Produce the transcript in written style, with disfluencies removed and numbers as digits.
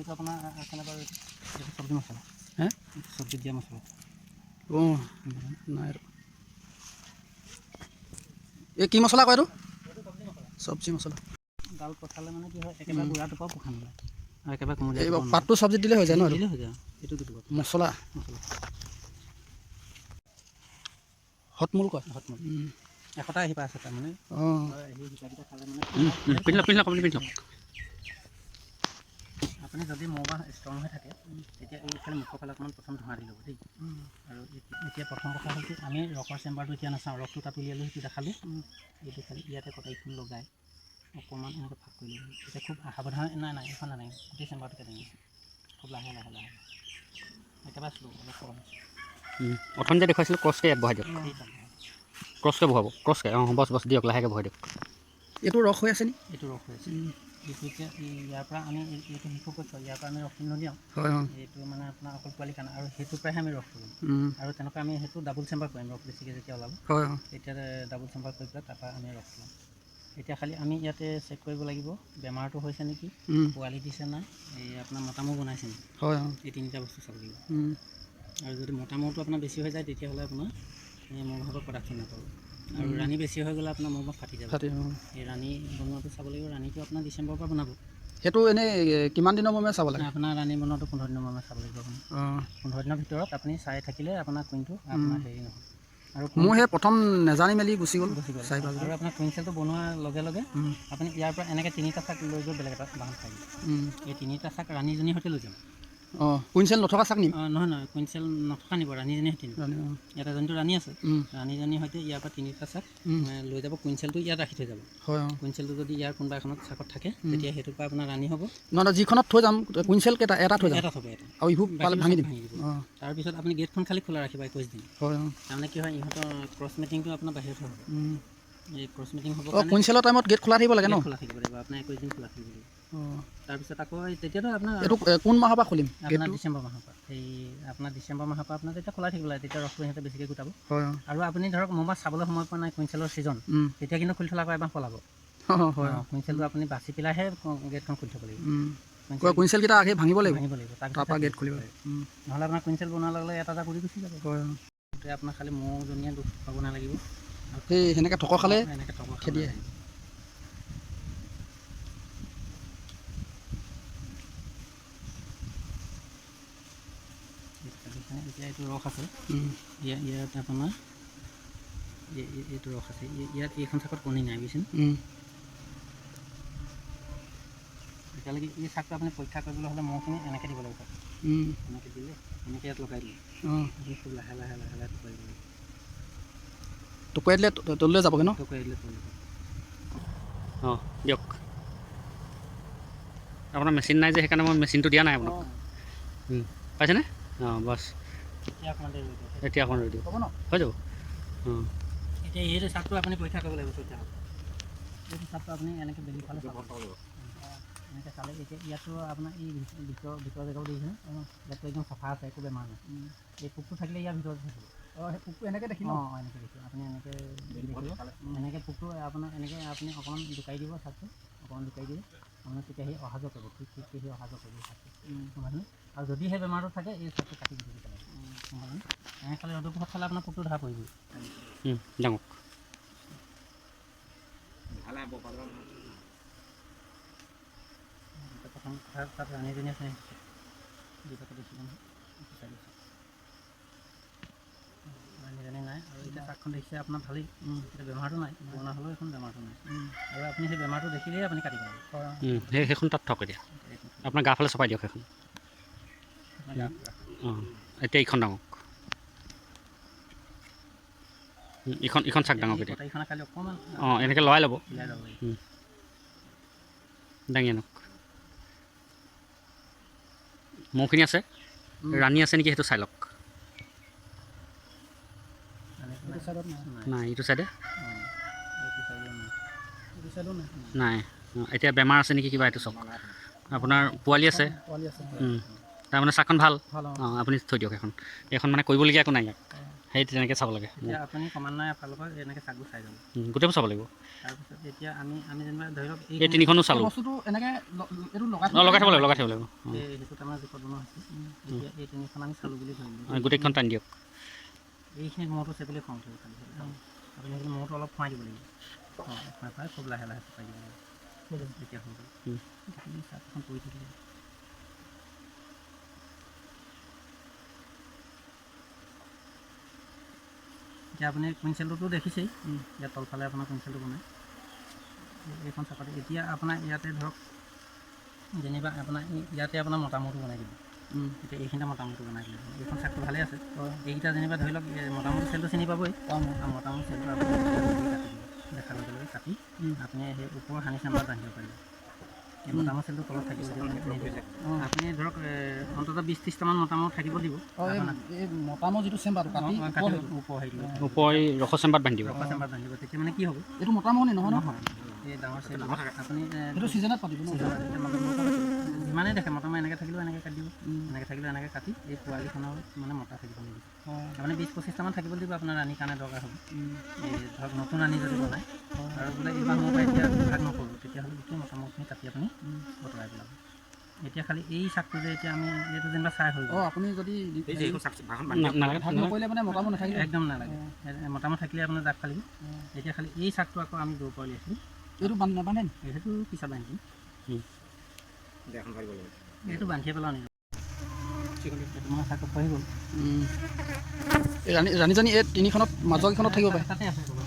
এইটো আপোনাৰ আছেনে বাৰু? এইটো চব্জি মছলা। হে? এইটো চব্জিত দিয়া মছলা। অঁ, নাই। আৰু এই কি মছলা কয় এইটো? চব্জি মছলা। ডাল পচালে মানে কি হয়, একেবাৰে গুড়াটোৰ পৰাও পোখা নোলায় আৰু একেবাৰে কুমলীয়া এই পাতটো চব্জিত দিলে হৈ যায় ন এইটো? দিলে হৈ যায়। এইটো দিব। মছলা। মছলা। হতমূল কয়। হতমূল। এশটা আহি পাইছে তাৰমানে। অঁ। সেই শিকাকেইটা খালে মানে পিন্ধি লওক, পিন্ধি লওক, আপুনি পিন্ধি লওক। আপুনি যদি মৌ বাহ ষ্ট্ৰং হৈ থাকে, তেতিয়া এইফালে মুখৰ ফালে অকণমান প্ৰথম ধোঁৱা দি ল'ব দেই। আৰু এতিয়া প্ৰথম কথা হ'ল কি, আমি ৰসৰ চেম্বাৰটো এতিয়া নাচাওঁ। ৰসটো তাত উলিয়ালোঁ, সেইটো দেখালোঁ। এইটো খালি ইয়াতে কটাৰীখন লগাই অকণমান এনেকৈ ফাঁক কৰি ল'ব। এতিয়া খুব সাৱধানে, নাই নাই, এইখন নালাগে, গোটেই চেম্বাৰটোকে দাঙি খুব লাহে লাহে লাহে, একেবাৰে শ্ল' অলপ কম। অথনি যে দেখুৱাইছিলোঁ, ক্ৰছকৈ ইয়াত বহাই দিয়ক। ক্ৰছকৈ বহাব, ক্ৰছকৈ। অঁ, বছ বছ, দিয়ক, লাহেকৈ বহাই দিয়ক। এইটো ৰস হৈ আছে নি? এইটো ৰস হৈ আছে। এইটো এতিয়া ইয়াৰ পৰা আমি এইটো শিশু পক্ষ, ইয়াৰ পৰা আমি ৰসখিনি উলিয়াওঁ। হয়, অঁ। এইটো মানে আপোনাৰ অকল পোৱালি কাৰণে আৰু সেইটোৰ পৰাহে আমি ৰস ল'ম। আৰু তেনেকুৱা আমি সেইটো ডাবুল চেম্বাৰ কৰিম, ৰস বেছিকৈ যেতিয়া ওলাব। হয়, অঁ। তেতিয়া ডাবুল চেম্বাৰ কৰি পেলাই তাৰপৰা আমি ৰস ল'ম। এতিয়া খালি আমি ইয়াতে চেক কৰিব লাগিব বেমাৰটো হৈছে নেকি, পোৱালি দিছে নাই, এই আপোনাৰ মতা মৌ বনাইছে নেকি। হয়, অঁ। এই তিনিটা বস্তু চাব লাগিব। আৰু যদি মতা মৌটো আপোনাৰ বেছি হৈ যায়, তেতিয়াহ'লে আপোনাৰ এই মৌ ভাগৰ প্ৰডাকশ্যন নাপাব আৰু ৰাণী বেছি হৈ গ'লে আপোনাৰ মৌ ফাটি যাব। ফাটি, অঁ। এই ৰাণী বনোৱাটো চাব লাগিব। ৰাণীটো আপোনাৰ ডিচেম্বৰৰ পৰা বনাব। সেইটো এনেই কিমান দিনৰ মূৰে চাব লাগে? আপোনাৰ ৰাণী বনোৱাটো 15 দিনৰ মূৰে চাব লাগিব আপুনি। অঁ। 15 দিনৰ ভিতৰত আপুনি চাই থাকিলে আপোনাৰ কুইনটো আপোনাৰ হেৰি নহয় আৰু মোৰ সেই প্ৰথম নেজানি মেলি গুচি গ'ল। গুচি গ'ল। চাৰি পাঁচ। আৰু আপোনাৰ কুইনচেলটো বনোৱাৰ লগে লগে আপুনি ইয়াৰ পৰা এনেকৈ তিনিটা চাক লৈ গৈ বেলেগ এটা বাহন খাই দিব। এই তিনিটা চাক ৰাণীজনীৰ সৈতে লৈ যাব। অঁ, কুইনচেল নথকা চাক নিম? অঁ, নহয় নহয়, কুইনচেল নথকা নিব, ৰাণীজনীৰ সৈতে নিব। ৰাণী, অঁ। ইয়াত এজনীটো ৰাণী আছে। ৰাণীজনীৰ সৈতে ইয়াৰ পৰা তিনিটা চাক লৈ যাব, কুইনচেলটো ইয়াত ৰাখি থৈ যাব। হয়, অঁ। কুইনচেলটো যদি ইয়াৰ কোনোবা এখনত চাকত থাকে, তেতিয়া সেইটোৰ পৰা আপোনাৰ ৰাণী হ'ব। নহয় নহয়, যিখনত থৈ যাম কুইনচেল কেইটা এটা থৈ যাম। এটা থ'ব, এটা। আৰু ইবোৰ পালে বাকীবোৰ ভাঙি চব দিম। ভাঙি দিব। অঁ। তাৰপিছত আপুনি গেটখন খালি খোলা ৰাখিব 21 দিন। হয়, অঁ। তাৰমানে কি হয়, ইহঁতৰ ক্ৰছ মেটিংটো আপোনাৰ বাহিৰত হ'ব। এই ক্ৰছ মেটিং হ'ব অঁ। কাৰণে কুইনচেলৰ টাইমত গেট খোলা থাকিব লাগে ন? গেট খোলা থাকিব লাগিব আপোনাৰ, 21 দিন খোলা থাকিব লাগিব। অঁ। তাৰপিছত আকৌ এই তেতিয়াতো আপোনাৰ এইটো কোন মাহৰ পৰা খুলিম আপোনাৰ গেটটো? ডিচেম্বৰ মাহৰ পৰা, এই আপোনাৰ ডিচেম্বৰ মাহৰ পৰা আপোনাৰ তেতিয়া খোলা থাকিব লাগে, তেতিয়া ৰসটো সিহঁতে বেছিকৈ গোটাব। হয়, অঁ। আৰু আপুনি ধৰক মৌ চাবলৈ সময় পোৱা নাই, কুইনচেলৰ ছিজন, তেতিয়া কিন্তু খুলি থ'লে আকৌ এবাৰ পলাব। অঁ, হয়। অঁ, কুইনচেলটো আপুনি বাছি পেলাইহে গেটখন খুলি থ'ব লাগিব। কুইনচেলকেইটা আগে ভাঙিব লাগিব। ভাঙিব লাগিব, তাৰপিছত তাৰপৰা গেট খুলিব লাগিব। নহ'লে আপোনাৰ কুইনচেল বনোৱাৰ লগে লগে এটা এটা কৰি গুচি যাব। হয়, অঁ। গোটেই আপোনাৰ খালি মৌজনীয়ে দুখ পাব নালাগিব। আৰু সেই সেনেকৈ ঠকৰ খালে এনেকৈ টকৰ খাব খেদি আহে। নালাগিব। দেখিছেনে? এতিয়া এইটো ৰস আছে। ইয়াত আপোনাৰ এইটো ৰস আছে। ইয়াত এইখন চাকত কণী নাই, বুজিছেনে? এতিয়ালৈকে এই চাকটো আপুনি পৰীক্ষা কৰিবলৈ হ'লে মৌখিনি এনেকৈ দিব লাগিব। এনেকৈ দিলে, এনেকৈ ইয়াত লগাই দিলে, অঁ। আপুনি খুব লাহে লাহে লাহে লাহে টুকুৱাই দিব লাগিব। টুকুৱাই দিলে তললৈ যাবগৈ ন? টুকুৱাই দিলে তললৈ যাব। অঁ, দিয়ক। আপোনাৰ মেচিন নাই যে, সেইকাৰণে মই মেচিনটো দিয়া নাই আপোনাক। পাইছেনে? অঁ, বাছ। এতিয়া অকণমান দেৰি ৰৈ দিয়ক। এতিয়া অকণ ৰৈ দিয়ক। হ'ব ন? হৈ যাব, অঁ। এতিয়া এইটো চাকটো আপুনি পৰীক্ষা কৰিব লাগিব চৈধ্যা। এইটো চাকটো আপুনি এনেকৈ বেলি ফালে চাব লাগিব। এনেকৈ চালে এতিয়া ইয়াতো আপোনাৰ এই ভিতৰ ভিতৰ জেগাও দেখিছেনে? ইয়াততো একদম চাফা আছে, একো বেমাৰ নাই। এই পোকটো থাকিলে ইয়াৰ ভিতৰতে থাকিব। অঁ, সেই পোকটো এনেকৈ দেখি ন? অঁ, এনেকৈ দেখিব আপুনি, এনেকৈ দেখিব। এনেকৈ পোকটো আপোনাৰ এনেকৈ আপুনি অকণমান জোকাৰি দিব, চাকটো অকণমান জোকাৰি দিব আপোনাৰ, তেতিয়া সি অহা যোৱা কৰিব, ঠিক ঠিক সি অহা যোৱা কৰিব চাকটো, গম পাইছেনে? আৰু যদি সেই বেমাৰটো থাকে, এই চাকটো কাটি দিব পেলাই, গম পাইছেনে? এনেকৈ খালে ৰ'দৰ পোহৰত খালে আপোনাৰ পোকটো ধৰা পৰিবই। ডাঙৰ। এতিয়া প্ৰথম কথা, তাত ৰাণীজনী আছে, দুটাকে দেখিব নহয়, এইটো চাই লৈছোঁ। ৰাণীজনী নাই। আৰু এতিয়া চাকখন দেখিছে আপোনাৰ ভালেই, এতিয়া বেমাৰটো নাই। পুৰণা হ'লেও এখন বেমাৰটো নাই। আৰু আপুনি সেই বেমাৰটো দেখিলেই আপুনি কাটিব লাগিব। হয়, অঁ। সেইখন তাত থওক এতিয়া। আপোনাৰ গা ফালে চপাই দিয়ক সেইখন। আপোনাৰ গা অঁ, এতিয়া এইখন ডাঙৰক। ইখন চাক ডাঙৰক এতিয়া। কটাৰীখনে খালি অকণমান অঁ, এনেকৈ লৰাই ল'ব। মিলাই ল'ব লাগিব। দাঙি আনক। মৌখিনি আছে, ৰাণী আছে নেকি সেইটো চাই লওক। ৰাণীটো এইটো নাই। চাইডত নাই। নাই। নাই, এইটো চাইডে। অঁ, এইটো চাইডেও নাই। এইটো চাইডো নাই। নাই। অঁ, এতিয়া বেমাৰ আছে নেকি কিবা এইটো চাওক। আপোনাৰ পোৱালি আছে। পোৱালি আছে। তাৰমানে চাকখন ভাল। ভাল, অঁ। অঁ, আপুনি থৈ দিয়ক সেইখন। এইখন মানে কৰিবলগীয়া একো নাই ইয়াত। সেই তেনেকৈ চাব লাগে। এতিয়া আপুনি ক্ৰমান্বয়ে এফালৰ পৰা এনেকৈ চাকবোৰ চাই যাব। গোটেইবোৰ চাব লাগিব। তাৰপিছত এতিয়া আমি আমি যেনিবা ধৰি লওক এই তিনিখনো চালোঁ। বস্তুটো এনেকৈ এইটো লগাই অঁ, লগাই থ'ব লাগিব, লগাই থ'ব লাগিব। এই সেইটো আমাৰ জোখত বনোৱা হৈছে। এতিয়া এই তিনিখন আমি চালোঁ বুলি ধৰিলোঁ। গোটেইখন টানি দিয়ক। এইখিনিত মূৰটো চেপিলে খং উঠিব খালি। আপুনি সেইখিনি মূৰটো অলপ ফুৱাই দিব লাগিব। অঁ, ফুৱাই ফুৱাই খুব লাহে লাহে চপাই দিব লাগিব। তেতিয়া হৈ গ'ল। আপুনি চাপখন পৰি থাকিলে। এতিয়া আপুনি কুইনচেলটোতো দেখিছেই। ইয়াত তলফালে আপোনাৰ কুইনচেলটো বনায় এইখন চাকতে। এতিয়া আপোনাৰ ইয়াতে ধৰক যেনিবা আপোনাৰ ইয়াতে আপোনাৰ মতা মূৰটো বনাই দিব। এতিয়া এইখিনিতে মতা মূৰটো বনাই দিলে, এইখন চাকটো ভালে আছে। এইকেইটা যেনিবা ধৰি লওক মতা মূৰটো চেলটো চিনি পাবই। আৰু মতা মূৰ চেলটো আপুনি কাটি দিব, দেখাৰ লগে লগে কাটি আপুনি সেই ওপৰৰ হানি চেম্বাৰত বান্ধিব পাৰিব। এই মতা মূৰ চেলটো তলত থাকিব নিদিব। আপুনি ধৰক অন্ততঃ 20-30টামান মতা মূৰ থাকিব দিব। এই মতামৰ যিটো চেম্বাৰটো কাটি কাটি ওপৰ হেৰি ওপৰ এই ৰসৰ চেম্বাৰত বান্ধি দিব। ৰখা চেম্বাৰত বান্ধিব। তেতিয়া মানে কি হ'ব? এইটো মতামহ নি নহয় ন? নহয়, এই ডাঙৰ চেল আপুনি সেইটো ছিজনত পাতিব ন? যিমানেই দেখে মতা মূৰ এনেকৈ থাকিলেও এনেকৈ কাটি দিব, এনেকৈ থাকিলেও এনেকৈ কাটি এই পোৱালিখনৰ মানে মতা থাকিব নিদিব। আপুনি 20-25টামান থাকিব দিব, আপোনাৰ ৰাণীৰ কাৰণে দৰকাৰ হ'ব। এই ধৰক নতুন ৰাণী যদি বনায় আৰু বোলে এইবাৰ মোৰ পৰা এতিয়া ভাগ নকৰোঁ, তেতিয়াহ'লে গোটেই মতামতখিনি কাটি আপুনি আঁতৰাই পেলাব। এতিয়া খালি এই চাকটো যে এতিয়া আমি এইটো যেনিবা চাই হৈ গ'ল। অঁ, আপুনি যদি নালাগে। ভাগ নকৰিলে মানে মতামত নাথাকিলে একদম নালাগে। মতামত থাকিলে আপোনাৰ জাক ফালিব। এতিয়া খালি এই চাকটো আকৌ আমি দূৰ পৰা উলিয়াইছিলোঁ। এইটো নাবান্ধে নি? সেইটো পিছত বান্ধি দিম। এইটো বান্ধিয়ে পেলাওঁ নেকি? এইটো মানে চাকটো খহি গ'ল। এই ৰাণীজনী এই তিনিখনত মাজৰকেইখনত থাকিব পাৰে। তাতে আছে ক'ৰবাত।